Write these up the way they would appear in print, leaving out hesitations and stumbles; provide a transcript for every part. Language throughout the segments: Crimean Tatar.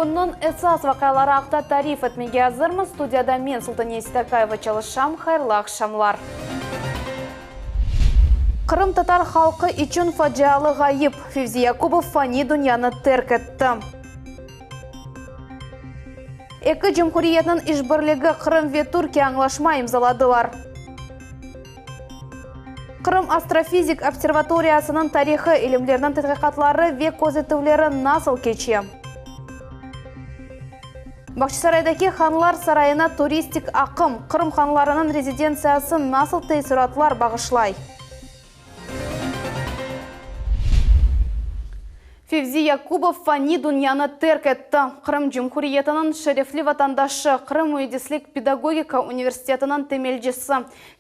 Künniñ esas vaqiaları aqta tarif etmege azırmız. Studiyada men, Sultaniye Seytakayeva, çalışam. Hayırlı aqşamlar. Qırımtatar halqı içün facialı ğayıp, Fevzi Yakubov fani dünyanı terk etti. Eki cumhuriyetniñ işbirligi, Qırım ve Türkiye añlaşma imzaladılar. Qırım astrofizik observatoriyasınıñ tarihı, ilimlerniñ tedqiqatları ve közetüvleri nasıl keçe? Bağçasaraydaki Hanlar sarayına turistik aqım, Qırım hanlarınıñ rezidentsiyası nasıl teessuratlar bağışlay? Fevzi Yakubov fani dünyanı terk etti. Qırım Cumhuriyetiniñ şerefli vatandaşı, Qırım müendislik-pedagogika universitetiniñ temelcisi,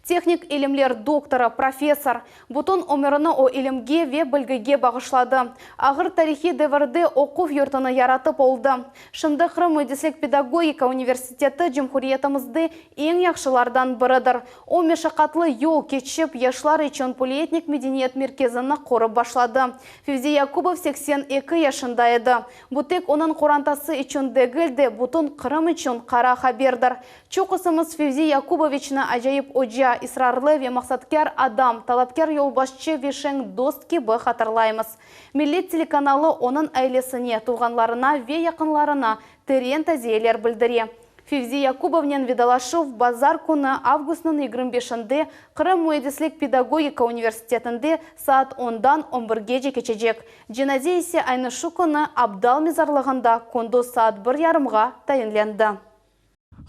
tehnik ilimler doktorı, professor. Bütün ömürini o ilimge ve bilgige bağışladı. Ağır tarihiy devirde oquv yurtunı yaratıp oldı. Şimdi Qırım müendislik-pedagogika universiteti cumhuriyetimizde eñ yahşılardan biridir. O meşaqatlı yol keçip, yaşlar içün polietnik medeniyet merkezini qurıp başladı. Fevzi Yakubov 82 yaşında edi. Bu tek onıñ qorantası içün degil de, bütün Qırım içün qara haberdir. Çoqusımız Fevzi Yakuboviçni acayip oca, israrlı ve maqsatkâr adam, talapkâr yolbaşçı ve şeñ dost kibi hatırlaymız. Millet telekanalı onıñ ailesine, tuvğanlarına ve yaqınlarına teren taziyeler bildire. Fevzi Yakubovnen vedalaşuv bazar künü, avgustnıñ 25-inde Qırım müendislik-pedagogika universitetinde saat ondan on birgece keçecek. Cenaze ise aynı şu künü Abdal mezarlığında kündüz saat bir yarımğa tayinlendi.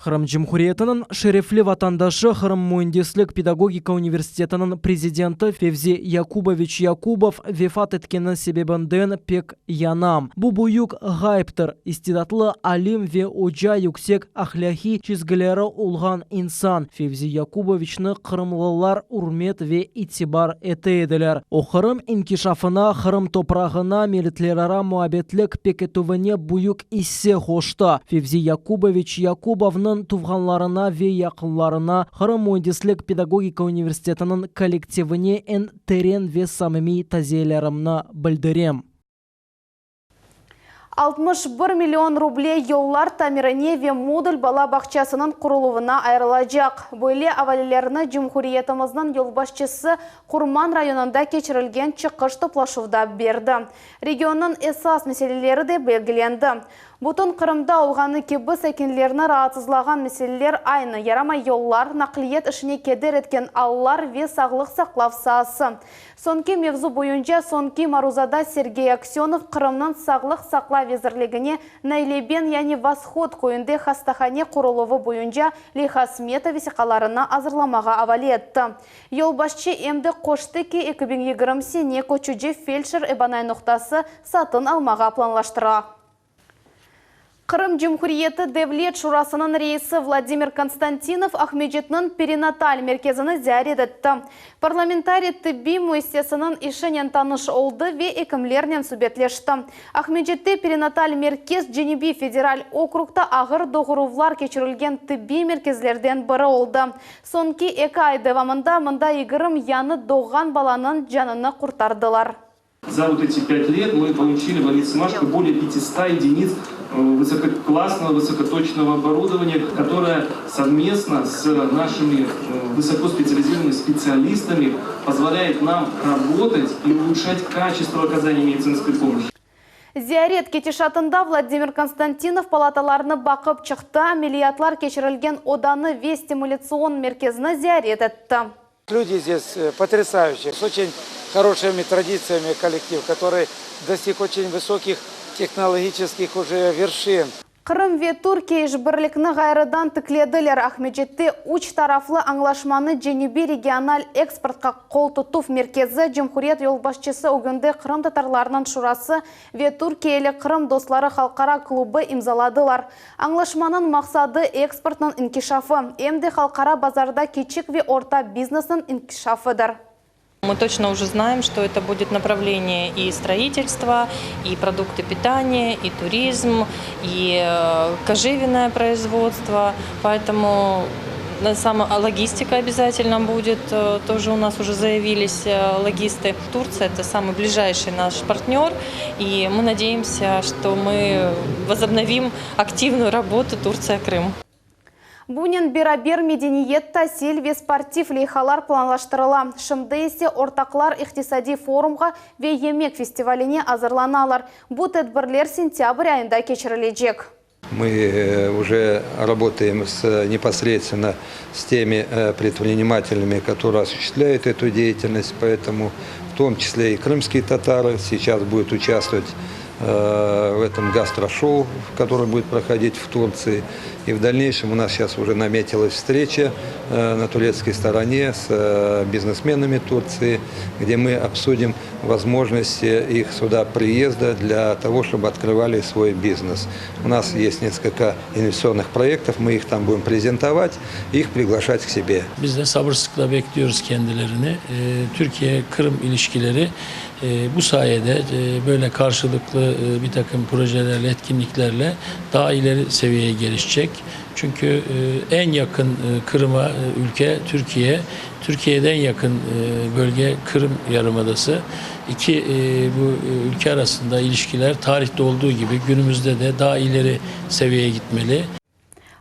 Qırım Cumhuriyetiniñ şerefli vatandaşı, Qırım müendislik-pedagogika universitetiniñ prezidenti Fevzi Yakuboviç Yakubov vefat etkeni sebebinden pek yanam. Bu büyük ğayıptır. İstidatlı alim ve oca, yüksek ahlâqiy çizgileri olğan insan. Fevzi Yakuboviçni qırımlılar ürmet ve itibar ete ediler. O, Qırım inkişafına, Qırım toprağına milletlerara muabbetlik pekitüvine büyük isse qoştı. Fevzi Yakuboviç Yakubovnıñ tuvğanlarına ve yaqınlarına Qırım müendislik-pedagogika universitetiniñ kollektivine eñ teren ve samimiy taziyelerimni bildirem. 61 million ruble yollar tamirine ve modul bala bağçasınıñ quruluvına ayırılacaq. Böyle avalelerni cumhuriyetimizniñ yolbaşçısı Qurman rayonında keçirilgen çıqış toplaşuvda berdi. Regionnıñ esas meseleleri de belgilendi. Bütün Qırımda olğanı kibi sakinlerni raatsızlağan meseleler aynı, yaramay yollar, naqliyat işine keder etken allar ve sağlıq saqlav saası. Soñki mevzu boyunca soñki maruzada Sergey Aksönov Qırımnıñ Sağlıq saqlav vezirligine Nayleben yani Vashod köyünde hastahane quruluvı boyunca leyha-smeta vesiqalarını azırlamağa avale etti. Yolbaşçı em de qoştı ki, 2020 sene köçüci feldşer-ebanay noqtası satın almağa planlaştıra. Qırım Cumhuriyeti Devlet Şurasınıñ reisi Vladimir Konstantinov Aqmescitniñ perinatal merkezini ziyaret etti. Parlamentariy tibbiy müessisesiniñ işinen tanış oldı ve ekimlernen subetleşti. Aqmescitte perinatal merkez Cenübiy federal okrugta ağır doğuruvlar keçirilgen tibbiy merkezlerden biri oldı. Soñki eki ay devamında mında 20 yañı doğğan balanıñ canını qurtardılar. За вот эти пять лет мы получили в больнице Семашко более 500 единиц высококлассного, высокоточного оборудования, которое совместно с нашими высокоспециализированными специалистами позволяет нам работать и улучшать качество оказания медицинской помощи. Ziyaret ketişatında Vladimir Konstantinov palatalarnı baqıp çıqtı, ameliyatlar keçirilgen odanı ve stimulâtsion merkezni ziyaret etti. Люди здесь потрясающие, с очень хорошими традициями коллектив, который достиг очень высоких технологических уже вершин. Qırım ve Türkiye işbirlikni ğayrıdan tiklediler. Aqmescitte üç taraflı añlaşmanı Cenübiy regional eksportqa qol tutuv merkezi, cumhuriyet yolbaşçısı ögünde Qırımtatarlarnıñ şurası ve Türkiyeli Qırım dostları halqara klubı imzaladılar. Añlaşmanıñ maqsadı eksportnıñ inkişafı, em de halqara bazarda kiçik ve orta biznesniñ inkişafıdır. Мы точно уже знаем, что это будет направление и строительство, и продукты питания, и туризм, и кожевенное производство. Поэтому. Сама логистика обязательно будет, тоже у нас уже заявились логисты. Турция – это самый ближайший наш партнер, и мы надеемся, что мы возобновим активную работу Турция-Крым. Bunen beraber medeniyet, tasil ve sportiv leyhalar planlaştırıla. Şimdi ise ortaqlar iqtisadiy forumğa ve yemek festivaline azırlanalar. Bu tedbirler sentâbr ayında keçirilecek. Мы э, уже работаем с, непосредственно с теми э, предпринимателями, которые осуществляют эту деятельность, поэтому в том числе и крымские татары сейчас будут участвовать э, в этом гастрошоу, которое будет проходить в Турции. И в дальнейшем у нас сейчас уже наметилась встреча на турецкой стороне с бизнесменами Турции, где мы обсудим возможности их сюда приезда для того, чтобы открывали свой бизнес. У нас есть несколько инвестиционных проектов, мы их там будем презентовать, их приглашать к себе. Biz de sabırsızlıkla bekliyoruz kendilerini. Türkiye-Kırım ilişkileri bu sayede böyle karşılıklı bir takım projelerle, etkinliklerle daha ileri seviyeye gelişecek. Çünkü en yakın Kırım'a ülke Türkiye, Türkiye'de en yakın bölge Kırım Yarımadası. İki bu ülke arasında ilişkiler tarihte olduğu gibi günümüzde de daha ileri seviyeye gitmeli.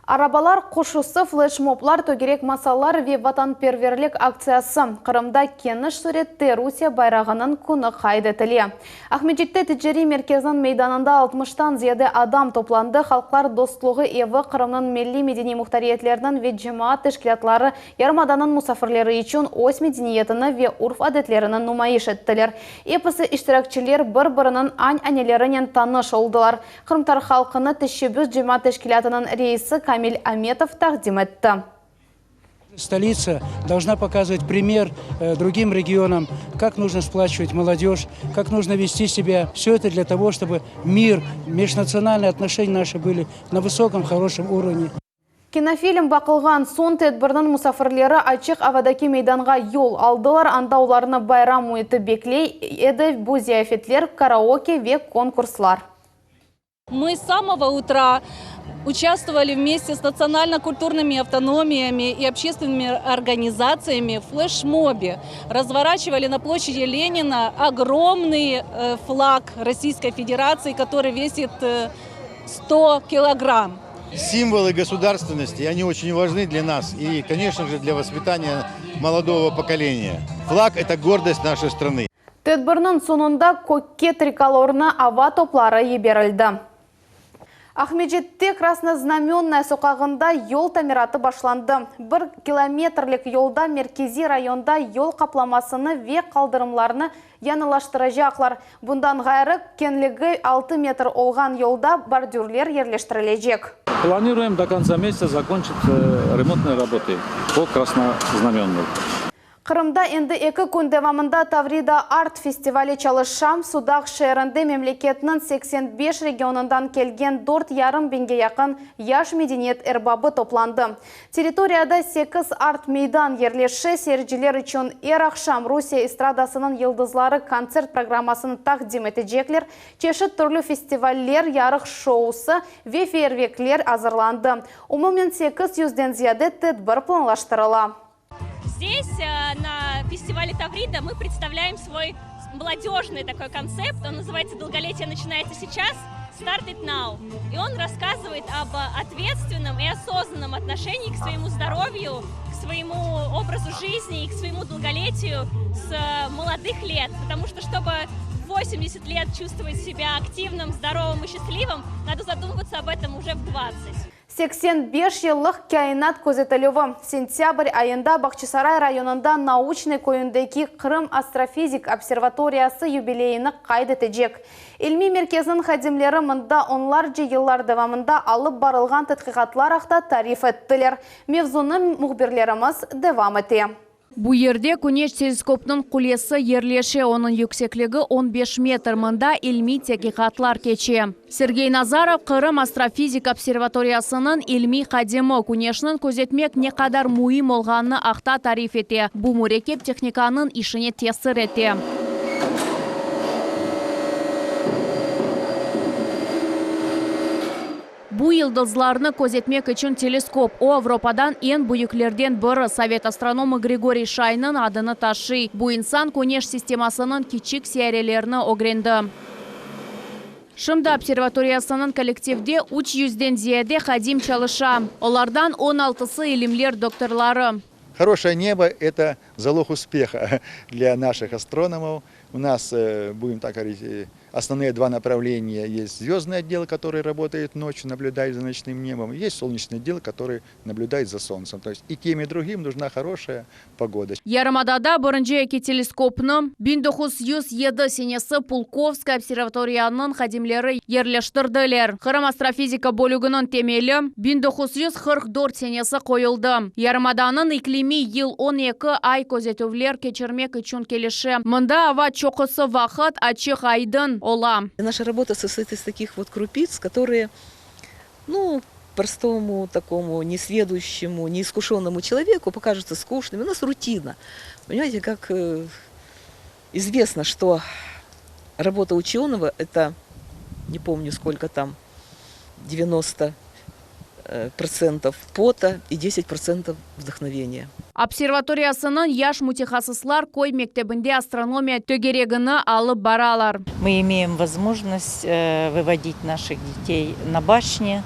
Arabalar qoşusı, fleşmoblar, tögerek masalar ve vatanperverlik aktsiyası. Qırımda keniş sürette Rusiye bayrağınıñ künü qayd etile. Aqmescitte ticariy merkezniñ meydanında altmıştan ziyade adam toplandı. Halqlar dostluğı evi Qırımnıñ milliy-medeniy muhtariyetleriniñ ve cemaat teşkilâtları yarımadanıñ musafirleri içün öz medeniyetini ve urf-adetlerini numayış ettiler. Episi iştirakçiler bir-biriniñ ananelerinen tanış oldılar. Qırımtatar halqını Teşebbüs cemaat teşkilâtınıñ reisi Kamil Ametov taqdim etti. Столица должна показывать пример э, другим регионам, как нужно сплачивать молодежь, как нужно вести себя. Все это для того, чтобы мир, межнациональные отношения наши были на высоком, хорошем уровне. Kinofilm baqılğan soñ tedbirniñ musafirleri açıq avadaki meydanğa yol aldılar. Anda olarnı bayram müiti bekley edi bu ziyafetler, karaoke ve konkurslar. Мы с самого утра участвовали вместе с национально-культурными автономиями и общественными организациями в флешмобе. Разворачивали на площади Ленина огромный э, флаг Российской Федерации, который весит 100 килограмм. Символы государственности, они очень важны для нас и, конечно же, для воспитания молодого поколения. Флаг – это гордость нашей страны. Tedbirniñ soñunda kökke trikolornı ava topları yiberildi. Aqmescitte Krasnoznamennaya soqağında yol tamiratı başlandı. Bir kilometrlik yolda merkeziy rayonda yol qaplamasını ve qaldırımlarnı yañılaştıracaqlar. Bundan ğayrı, keñligi 6 metr olğan yolda bordürler yerleştirilecek. Планируем до конца месяца закончить э, ремонтные работы по Краснознаменной. Qırımda endi eki kün devamında Tavrida Art festivali çalışa. Sudaq şeerinde memleketniñ 85 regionından kelgen 4,5 biñge yaqın yaş medeniyet erbabı toplandı. Territoriyada 8 art meydan yerleşe. Seyirciler içün er aqşam Rusiye estradasınıñ yıldızları kontsert programmasını taqdim etecekler. Çeşit türlü festivaller, yarıq şousı ve feyyerverkler azırlandı. Umumen 800-den ziyade tedbir planlaştırıla. Здесь, э, на фестивале Таврида, мы представляем свой молодежный такой концепт. Он называется «Долголетие начинается сейчас», Start it now. И он рассказывает об ответственном и осознанном отношении к своему здоровью, к своему образу жизни и к своему долголетию с э, молодых лет. Потому что, чтобы в 80 лет чувствовать себя активным, здоровым и счастливым, надо задумываться об этом уже в 20. 85 yıllıq kâinat közetilüvi. Sentâbr ayında Bağçasaray rayonında Nauçnıy köyündeki Qırım astrofizik observatoriyası yubileyini qayd etecek. İlmiy merkezniñ hadimleri mında onlarca yıllar devamında alıp barılğan tedqiqatlar aqta tarif ettiler. Mevzunı mühbirlerimiz devam ete. Bu yerde Küneş teleskopnıñ qulesi yerleşe, onıñ yüksekligi 15 metr, mında ilmiy tedqiqatlar keçe. Sergey Nazarov Qırım astrofizik observatoriyasınıñ ilmiy hadimi Küneşniñ közetmek ne qadar müim olğanını aqta tarif ete. Bu mürekkep tehnikanıñ işine tesir ete. Bu. Bu yıldızlarnı közetmek içün teleskop. O, Avropadan eñ büyüklerden biri, sovet astronomı Grigoriy Şaynıñ adını taşıy. Bu insan Küneş sistemasınıñ kiçik seyyarelerini ögrendi. Şimdi observatoriyasınıñ kollektivde üç yüzden ziyade hadim çalışa, olardan on altısı ilimler doktorları. Хорошее небо – это залог успеха для наших астрономов. У нас, будем так говорить, основные два направления. Есть звездный отдел, который работает ночью, наблюдает за ночным небом. Есть солнечный отдел, который наблюдает за солнцем. То есть и тем, и другим нужна хорошая погода. Yarımadada birinci eki teleskopnı 1907 senesi Pulkovskaya observatoriyanıñ hadimleri yerleştirdiler. Qırım astrofizika bölüginiñ temeli 1944 senesi qoyuldı. Yarımadanıñ iklimi yıl 12 ay közetüvler keçirmek içün kelişe. Mında ava çoqusı vaqıt açıq-aydın ola. Наша работа состоит из таких вот крупиц, которые, ну, простому такому несведущему, неискушенному человеку покажутся скучными. У нас рутина. Понимаете, как э, известно, что работа ученого – это, не помню сколько там, 90 э, процентов пота и 10 процентов вдохновения. Observatoriyasınıñ yaş mütehassıslar köy mektebinde astronomiya tögeregini alıp baralar. Мы имеем возможность э, выводить наших детей на башни.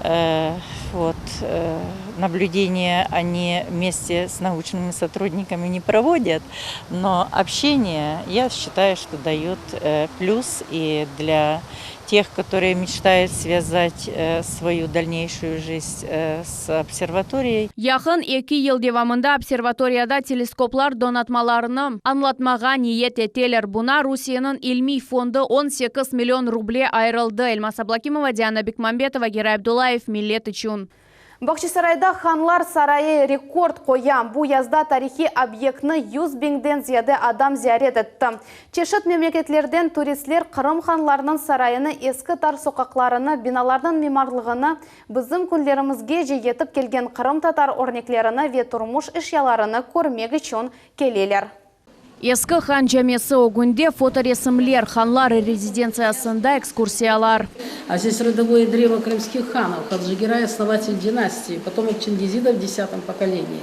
Э, Вот, э, наблюдения они вместе с научными сотрудниками не проводят, но общение, я считаю, что дает э, плюс и для тех, которые мечтают связать э, свою дальнейшую жизнь э, с обсерваторией. Yaqın eki yıl devamında observatoriyada teleskoplar donatmalarını añlatmağa niyet eteler. Buña Rusiyeniñ ilmiy fondu 18 million ruble ayırıldı. Elmaz Ablakimova, Diana Bekmambetova, Geray Abdullayev, Millet içün. Bağçasarayda Hanlar sarayı rekord qoya. Bu yazda tarihiy obyektni 100 biñden ziyade adam ziyaret etti. Çeşit memleketlerden turistler Qırım hanlarınıñ sarayını, eski tar soqaqlarını, binalarnıñ mimarlığını, bizim künlerimizgece yetip kelgen qırımtatar örneklerini ve turmuş eşyalarını körmek içün keleler. Eski han camisi ögünde fotoresimler, hanlar rezidentsiyasında ekskursiyalar. А здесь родовое древо крымских ханов, Хаджи Герай – основатель династии, потомок Чингизидов в десятом поколении.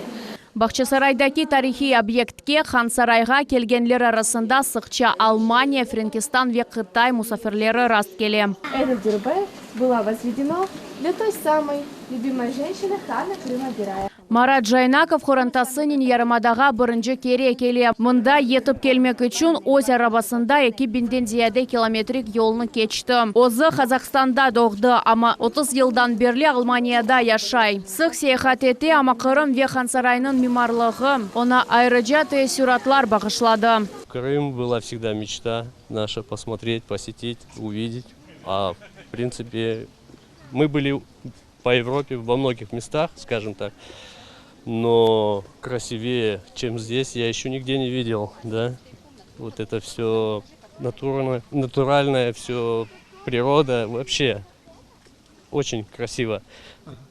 Bağçasaraydaki tarihiy obyektke Hansarayğa kelgenler arasında sıqça Almaniya, Frenkistan ve Qıtay musafirleri rastkele. Этот дюрбе была возведено для той самой любимой женщины хана Крыма Герая. Marat Jaynakov qorantasınen yarımadağa birinci kere kele. Mında yetip kelmek içün öz arabasında 2000-den ziyade kilometrik yolnı keçti. Özü Qazahstanda doğdı, amma 30 yıldan berli Almaniyada yaşay. Sıq seyaat ete, amma Qırım ve Hansaraynıñ mimarlığı oña ayrıca teessüratlar bağışladı. Крым была всегда мечта наша посмотреть, посетить, увидеть. А в принципе мы были по Европе во многих местах, скажем так, но красивее, чем здесь, я еще нигде не видел, да. Вот это все натурально, натуральное, все природа вообще очень красиво.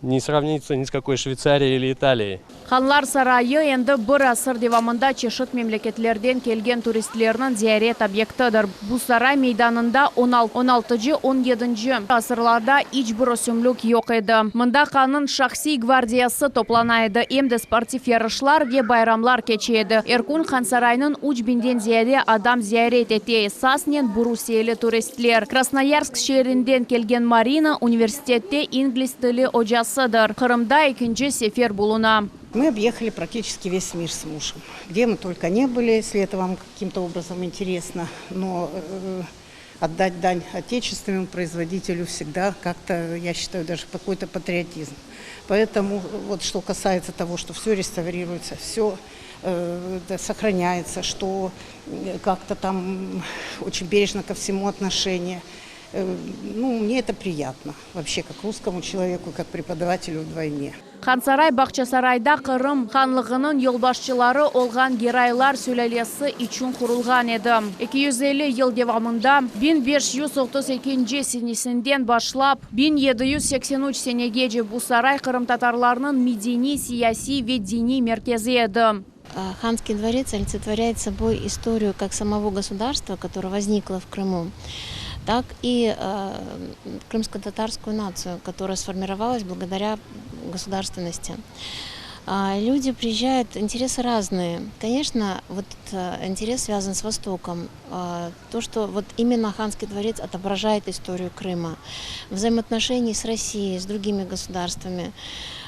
Не сравнится ни с какой Швейцарией или Италией. Hanlar sarayı endi bir asır devamında çeşit memleketlerden kelgen turistlerniñ ziyaret obyektidir. Bu saray meydanında 16-17 asırlarda iç bir ösümlik yoq edi. Mında hannıñ şahsiy gvardiyası toplana edi. Em de sportiv yarışlar ve bayramlar keçe edi. Er kün Hansaraynıñ 3000-den ziyade adam ziyaret ete. Esasen bu rusiyeli turistler. Krasnoyarsk şeerinden kelgen Marina universitette ingliz tili ocasıdır. Qırımda ekinci sefer buluna. Мы объехали практически весь мир с мужем. Где мы только не были, если это вам каким-то образом интересно. Но э, отдать дань отечественному производителю всегда как-то, я считаю, даже какой-то патриотизм. Поэтому вот что касается того, что все реставрируется, все сохраняется, что э, как-то там очень бережно ко всему отношение. Э, Ну, мне это приятно. Вообще, как русскому человеку, как преподавателю вдвойне. Hansaray Bağçasarayda Qırım hanlığınıñ yolbaşçıları olğan Geraylar sülâlesi içün qurulğan edi. 250 yıl devamında 1532 senesinden başlap 1783 senegece bu saray qırımtatarlarnıñ medeniy, siyasiy ve diniy merkezi edi. А, Ханский дворец олицетворяет собой историю как самого государства, которое возникло в Крыму, так и крымско-татарскую нацию, которая сформировалась благодаря государственности. Люди приезжают, интересы разные. Конечно, вот интерес связан с Востоком. То, что вот именно Ханский дворец отображает историю Крыма, взаимоотношений с Россией, с другими государствами.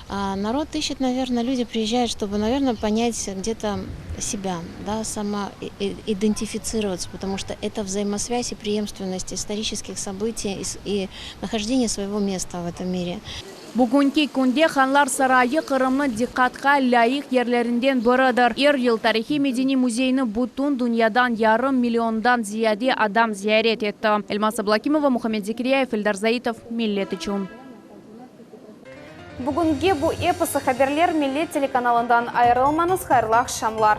Народ ищет, наверное, люди приезжают, чтобы, наверное, понять где-то себя, да, самоидентифицироваться, потому что это взаимосвязь и преемственность исторических событий и нахождение своего места в этом мире. Bugünki künde Hanlar sarayı Qırımnıñ diqqatqa lâyıq yerlerinden biridir. Er yıl tarihiy-medeniy müzeyni bütün dünyadan yarım milliondan ziyade adam ziyaret etti. Elmaz Ablâkimova, Muhammed Zekiryayev, Eldar Zaitov, Millet içün. Bugünge bu episi haberler Millet telekanalından ayırılmañız hayırlı aqşamlar.